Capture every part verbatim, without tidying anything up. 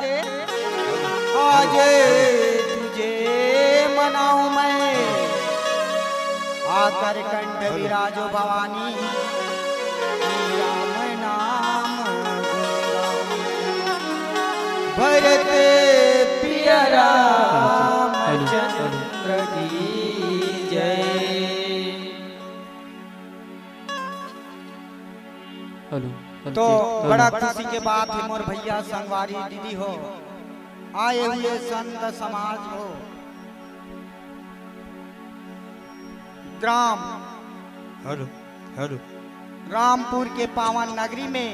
आज तुझे मनाऊं मैं, आकर कंठ विराजो भवानी, राम नाम गुण गाऊं मैं। भरत प्रिय रामचंद्र की जय। हेलो, हेलो, तो हेलो। बड़ा खुशी के बात हे मोर भैया, संगवारी, दीदी हो, आए हुए संत समाज हो, ग्राम हेलो, हेलो। रामपुर के पावन नगरी में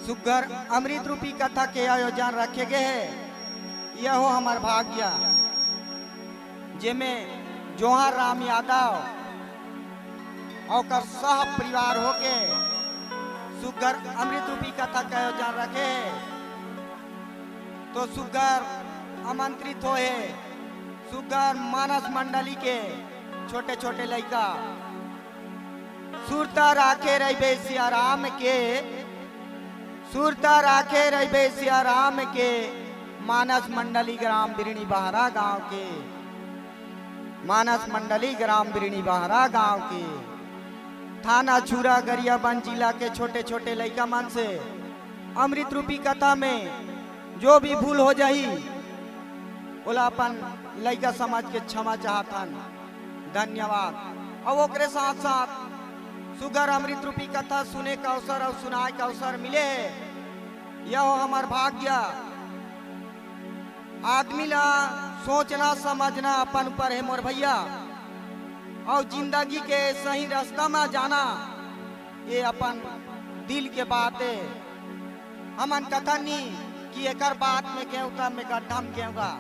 सुग्घर अमृत रूपी कथा के आयोजन रखे गए हे। यहो हमर भाग्य, जेमे जोहार राम यादव अउ ओकर सह परिवार होके सुग्घर अमृत रूपी कथा के आयोजन रखे हे। तो सुग्घर आमंत्रित होए हे, सुग्घर मानस मंडली के छोटे-छोटे लइका, सुरता राखे रहिबे सिया राम के, सुरता राखे रहिबे सिया राम के, मानस मंडली ग्राम बिरनी बहरा गांव के, मानस मंडली ग्राम बिरनी बहरा गांव के, थाना छुरा गरियाबंद जिला के छोटे-छोटे लइका मन से अमृत रूपी कथा में जो भी भूल हो जाही, ओला अपन लइका समझ के क्षमा चाहत हन। धन्यवाद। अउ ओकरे साथ-साथ सुग्घर अमृत रूपी कथा सुने के अवसर अउ सुनाए के अवसर मिले हे, यहो हमर भाग्य। आदमी ला सोचना समझना अपन ऊपर हे मोर भैया, अउ जिंदगी के सही रास्ता में जाना ये अपन दिल के बात हे। हमन कथन नी कि एकर बात में गेंव त मैं गड्ढा में गेंव गा,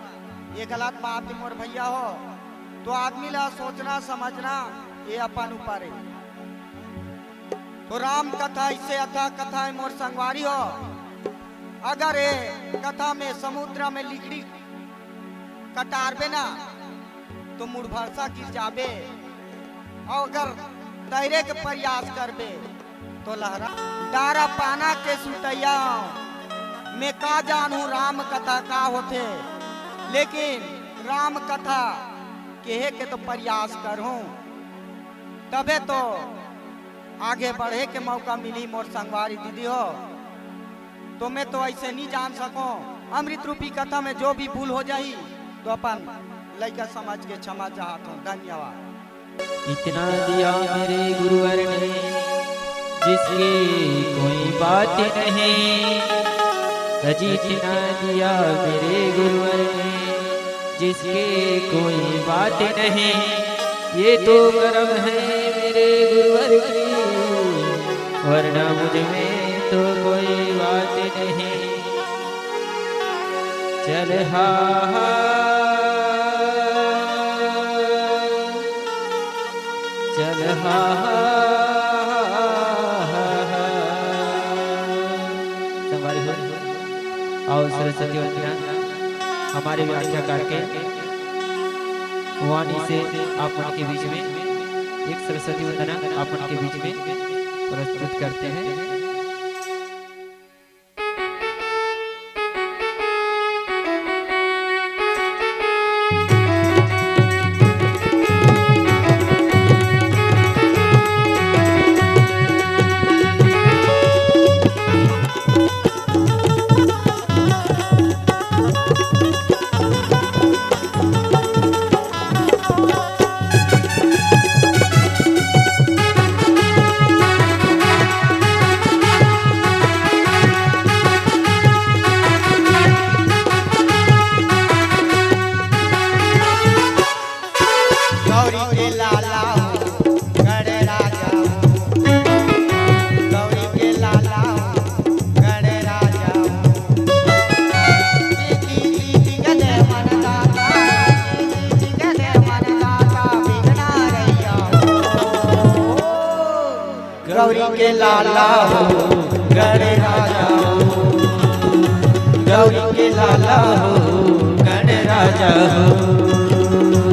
ये गलत बात हे मोर भैया हो। तो आदमी ला सोचना समझना ये अपन ऊपर हे। तो राम कथा इससे अथाह कथा हे मोर संगवारी हो। अगर ये कथा में समुद्र में लिकड़ी कटारबे ना तो मुड़ भरसा गिर जाबे, अउ अगर तैरे के प्रयास करबे तो लहरा। डारा पाना के सुतैया, मैं का जानहूं राम कथा का होथे, लेकिन राम कथा केहे के तो प्रयास करहूं, तभे तो आगे बढ़े के मौका मिली मोर संगवारी दीदी हो। तो मैं तो ऐसे नहीं जान सको, अमृत रूपी कथा में जो भी भूल हो जाही तो अपन लइका समझ के क्षमा चाहत हूँ। धन्यवाद। इतना दिया मेरे गुरुवर ने, जिसकी कोई बात नहीं। अजी, इतना दिया मेरे गुरुवर ने, जिसकी कोई बात नहीं। ये तो करम है मेरे गुरुवर की, वरना मुझ में तो कोई बात नहीं। चल हा हा, चल हा हा। संगवारी हो, आओ सरस्वती वंदना हमारे व्याख्याकार के वाणी से आप मन के बीच में, एक सरस्वती वंदना आप मन के बीच में प्रस्तुत करते हैं। गौरी के लाला हो, गढ़ राजा हो। गौरी के लाला हो, गढ़ राजा हो। जीती जीती गले मन दाता, जीती जीती गले मन दाता, बिघना रैया हो। गौरी के लाला हो, गढ़ राजा हो। गौरी के लाला हो, गढ़ राजा हो।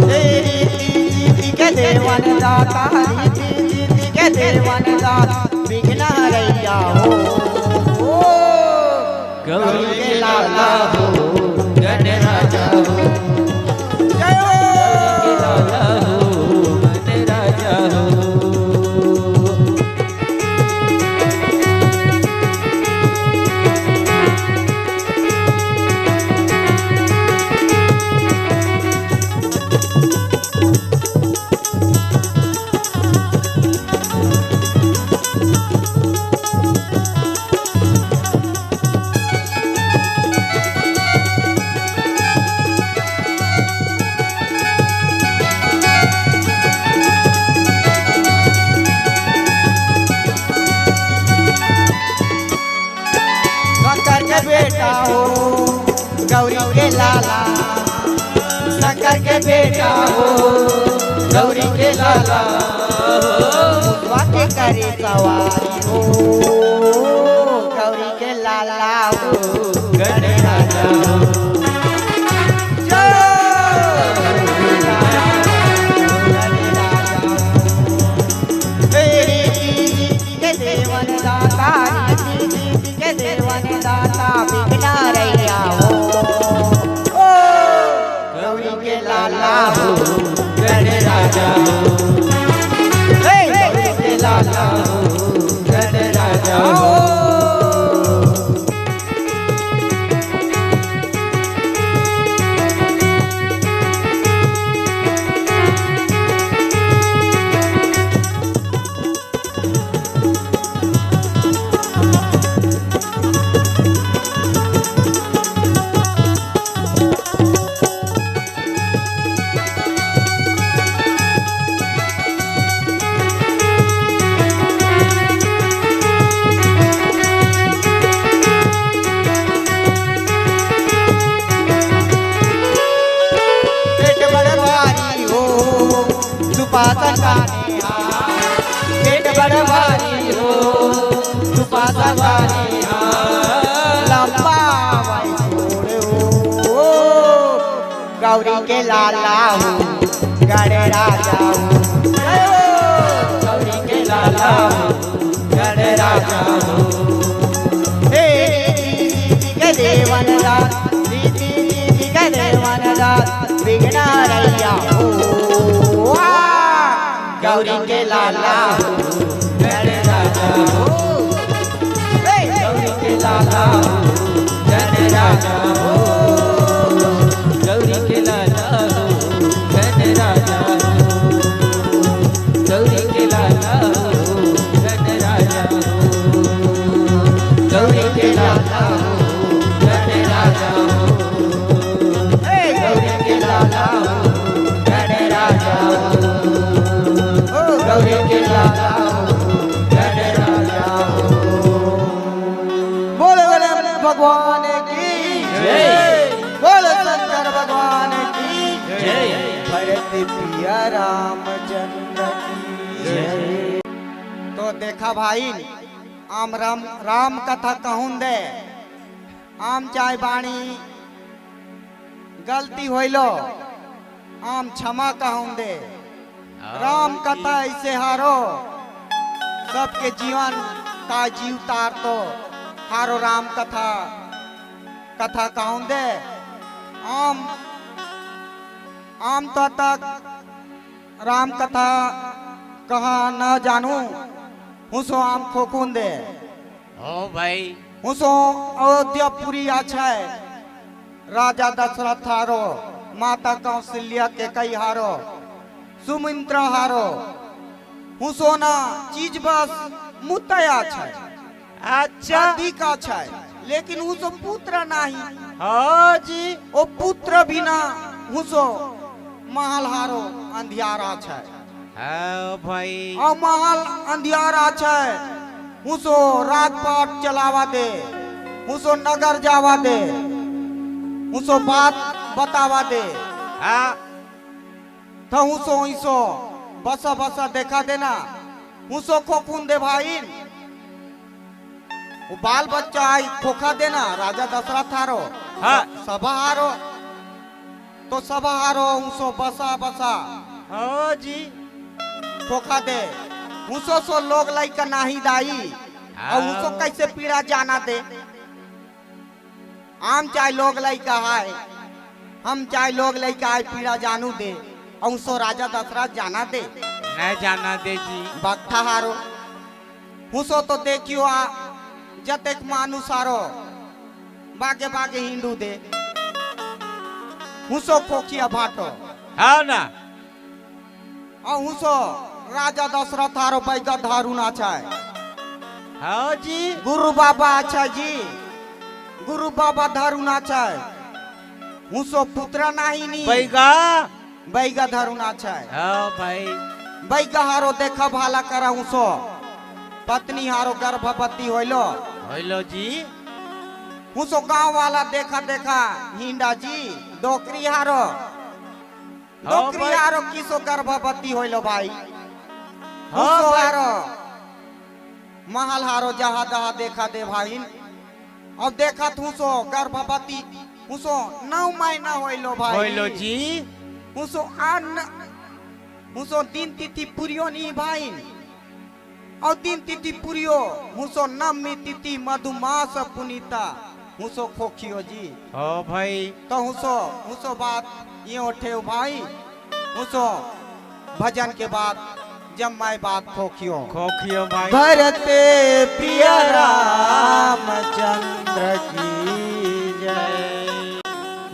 तेरी जीती जीती के देवन दाता, जीती जीती के देवन दाता, बिघना रैया हो। गौरी के लाला हो, गणराजा हो। जय हो। गौरी के लाला हो, गणराजा हो। शंकर के बेटा हो, गौरी के लाला। शंकर के बेटा हो, गौरी के लाला। मुसवा के करे सवारी हो, गौरी के लाला हो, गणराजा हो। जय हो। हे रीति जीति के देवन दाता, रीति जीति के देवन दाता, बिघ्न हरैया हो। ओ, गौरी के लाला हो, गणराजा हो। हे, गौरी के लाला हो, गणराजा हो। पेट बड़ भारी हो, सुपासन काने हा। पेट बड़ भारी हो, सुपासन काने हा। लंबा वैसोड़ हो, गौरी के लाला हो, गणराजा हो। जय हो, गौरी के लाला हो, गणराजा हो। हे रीति जीति के देवन दाता, रीति जीति के देवन दाता, बिघ्न हरैया हो। वाह! गौरी के लाला हो, गणराजा हो। हे! गौरी के लाला हो, गणराजा हो। गौरी के लाला हो, गणराजा हो। गौरी के लाला हो, गणराजा हो। गौरी के लाला हो, गणराजा हो। हे गौरी के लाला हो, गणराजा हो। ओ गौरी के लाला हो, गणराजा हो। बोले बोले भगवान की जय। बोले शंकर भगवान की जय। भरत पिया रामचंद्र की जय। तो देखा भाई, आम राम, राम कथा कहून दे, आम चाय बाणी गलती होइलो, आम क्षमा कहून दे। राम कथा ऐसे हारो, सबके जीवन का जीव तार तो हारो राम कथा, कथा कहून दे। आम, आम तो तक राम कथा कहा न जानू, हुसो आम खोखुन दे। ओ भाई। हुसो अयोध्यापुरी आछाय, राजा दशरथ हारो, माता कौशल्या के कई हारो, सुमित्रा हारो, हुसो ना चीज बस मुतया आछाय। अच्छा। अधिक आछाय, लेकिन हुसो पुत्र नाही। हाँ जी। ओ पुत्र बिना हुसो महल हारो अंधियार आछाय। हाँ भाई। अउ महल अंधियार आछाय, हुसो राजपाट चलावा दे, हुसो नगर जावा दे, हुसो बात बतावा दे। हाँ। त हुसो इसो बसा बसा देखा देना, हुसो खोखुन दे भाई। वो बाल बच्चा आई खोखा देना, राजा दशरथ हारो। हाँ। स-, सभा हारो। तो सभा हारो हुसो बसा बसा। हाँ जी। खोखा दे। हुसो सो लोग लइका नाही दाई। हाँ। अउ हुसो कैसे पीड़ा जाना दे। आम चाहे लोग लइका आय, हम चाहे लोग लइका आय, पीड़ा जानू दे, अउ सो राजा दशरथ जाना दे। नहीं जाना दे जी। बकठा हारो, हुसो तो देखियो आ, जतेक मानुष हारो, बागे बागे हिंडू दे, हुसो खोखिया भाटो। हाँ ना। अउ हुसो राजा दशरथ हारो बैगा धरुन आछाय। हाँ जी। गुरु बाबा आछाय जी, गुरु बाबा धरुन आछाय। हुसो पुत्रा नाही नी। बैगा। बैगा धरुन आछाय। हाँ भाई। बैगा हारो देखा भाला करा हुसो। पत्नी हारो गर्भवती होइलो। होइलो जी। हुसो गांव वाला देखा देखा हिंडा जी। डोकरी हारो। हाँ डोकरी भाई। हारो किसो गर्भवती होइलो भाई। हाँ हुसो भाई। हारो महल हारो जहा दहा देखा दे भाई। अब देखत हुसो गर्भवती हुसो नौ महीना होइलो भाई। होइलो जी। हुसो अन्न हुसो दिन तिथि पुरियो नी भाई। अउ दिन तिथि पुरियो हुसो नवमी तिथि मधुमास पुनीता हुसो खोखियो जी। हो भाई। तो हुसो, हुसो बात ये उठे भाई, हुसो भजन के बाद जम्मै बात खोखियो। खोखियो भाई। भरत प्रिय रामचंद्र की जय।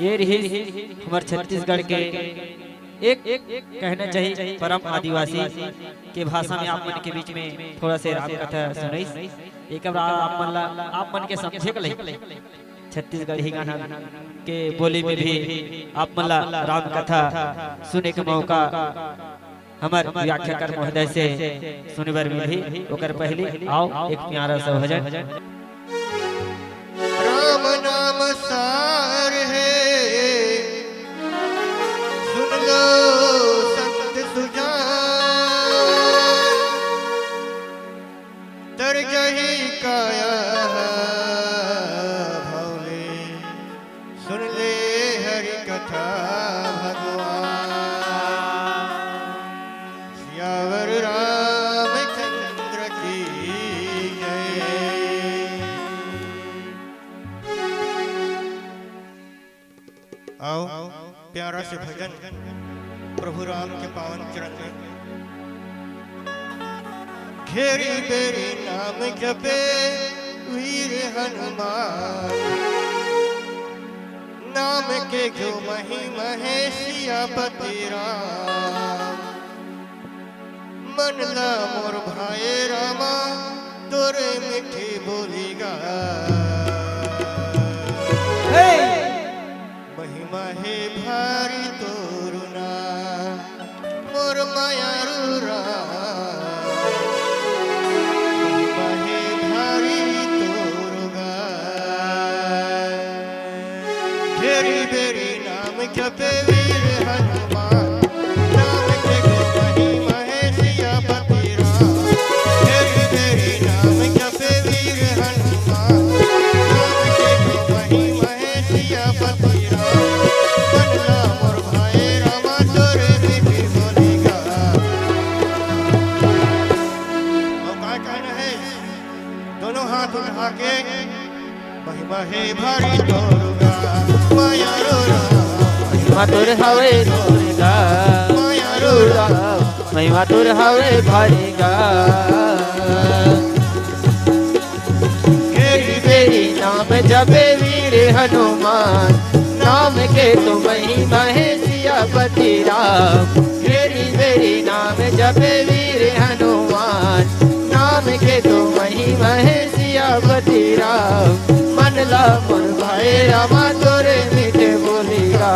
ये रही हमर छत्तीसगढ़ के एक, एक कहना चाहिए परम आदिवासी के भाषा में आप मन के बीच में थोड़ा से राम कथा सुनाइस। एक बार आप मन ला, आप मन के समझे के लई छत्तीसगढ़ी गाना के बोली में भी आप मन ला राम कथा सुने के मौका हमर व्याख्याकार महोदय से सुने बर मिलही। ओकर पहले आओ एक प्यारा सा भजन। राम नाम सार है, सुन लो संत सुजान। तर जही काया भव ले, सुन ले हरि कथा भगवान। सियावर रामचंद्र की जय। आओ, प्यारा से भजन प्रभु राम के पावन चरण में। घेरी बेरी नाम जपे वीर हनुमान, नाम के जो महिमा है सियापति राम। मन ला मोर भाई रामा, तोरे मीठी बोली गा। हे! महिमा हे भारी तोर ना, मोर मायारू राम। महिमा हे भारी तोर गा। घेरी बेरी नाम जपे वीर हनुमान, नाम के जो महिमा है सियापति राम। घेरी बेरी नाम जपे वीर हनुमान, नाम के जो महिमा है सियापति राम। मन ला मोर भाई रामा तोरे मीठी बोली गा। अउ का कहना है? दोनों हाथ उठा के महिमा हे भारी तोर गा, मायारू राम। महिमा तोर हवे तोर गा, मायारू राम। महिमा तोर हवे भारी गा। घेरी बेरी नाम जपे वीर हनुमान, नाम के तो महिमा है सियापति राम। घेरी बेरी नाम जपे वीर हनुमान, नाम के तो महिमा है सियापति राम। मन ला मोर भाई रामा तोरे मीठे बोली गा।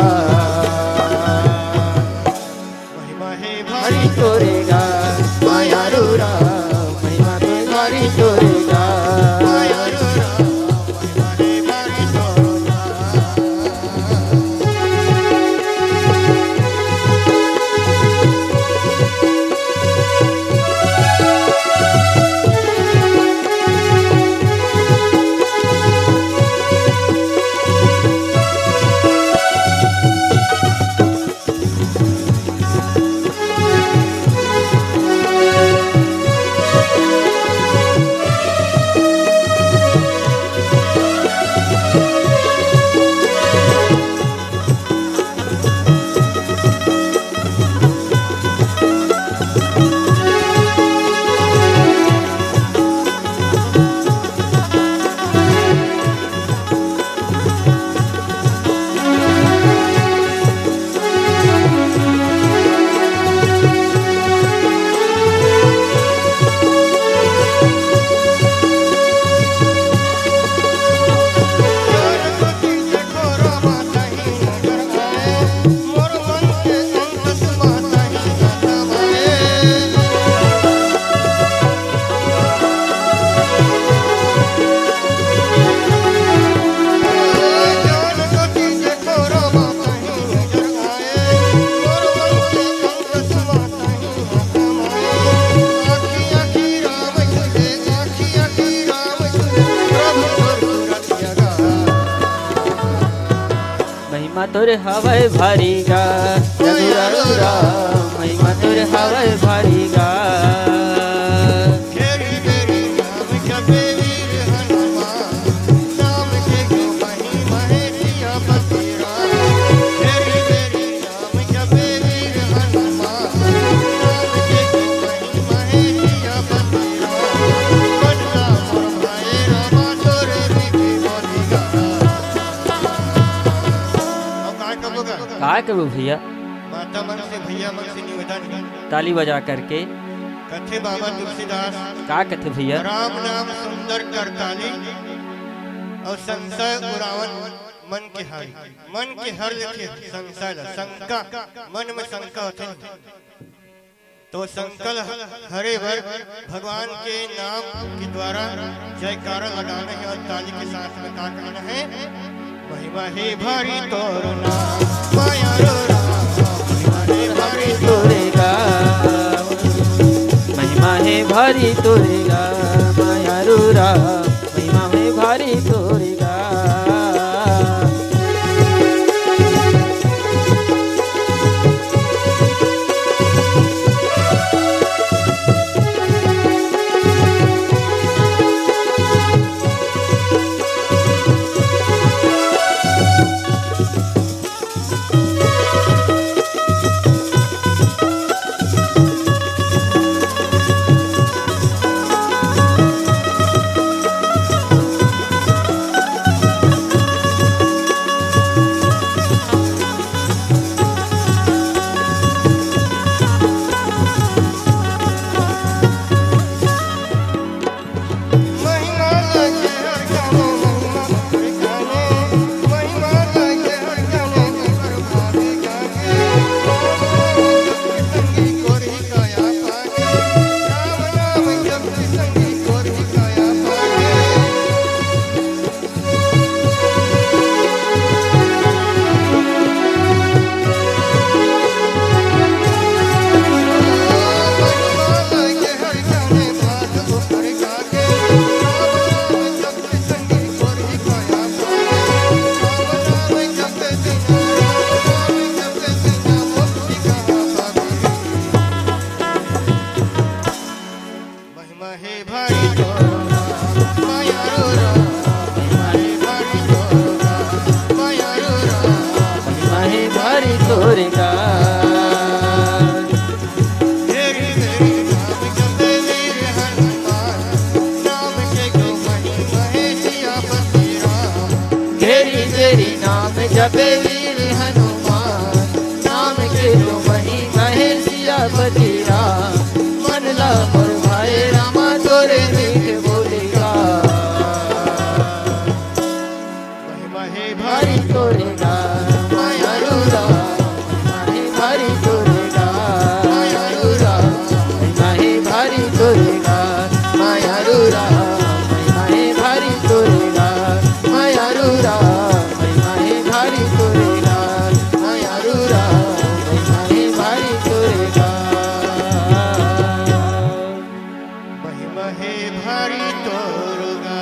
महिमा हे भारी तोरे गा, मायारू राम। महिमा हे भारी तोरे गा, मायारू राम। महिमा हे भारी तोरे गा। महिमा तोर हवय भारी गा, रघुराज राम, महिमा तोर हवय भारी गा। अब का कबो गा? का कबो भैया? माता मन से, भैया मन से निवेदन हे। ताली बजा करके। कथे बाबा तुलसीदास, का कथे भैया? राम नाम सुंदर करताली, अउ संशय उरावन मन के हारी। मन के हर लेथे संशय ला, शंका, मन में शंका होथे। तो संकल हरे बर भगवान के नाम के द्वारा जयकारा लगाना हे अउ ताली के साथ में का कहना हे? महिमा हे भारी तोर नाम, मायारू राम, महिमा हे भारी तोर नाम। तोरे गा, महिमा हे भारी तोरे गा, मायारू राम, महिमा हे भारी तोरे गा। महिमा हे भारी तोर गा, मायारू राम, महिमा हे भारी तोर गा, मायारू राम, महिमा हे भारी तोर गा। घेरी घेरी नाम जपे वीर हनुमान, नाम के को महिमा हे सियापति राम। घेरी घेरी नाम जपे वीर हनुमान, नाम के को महिमा हे सियापति राम। मन ला मोर भाई रामा तोरे मीठ बोली गा। महिमा हे भारी तोरे गा, मायारू राम। महिमा हे भारी तोरे गा, मायारू राम। महिमा हे भारी तोरे गा, मायारू राम। महिमा हे भारी तोरे गा, मायारू राम। महिमा हे भारी तोरे गा, मायारू राम। महिमा हे भारी तोरे गा। महिमा हे भारी तोर गा।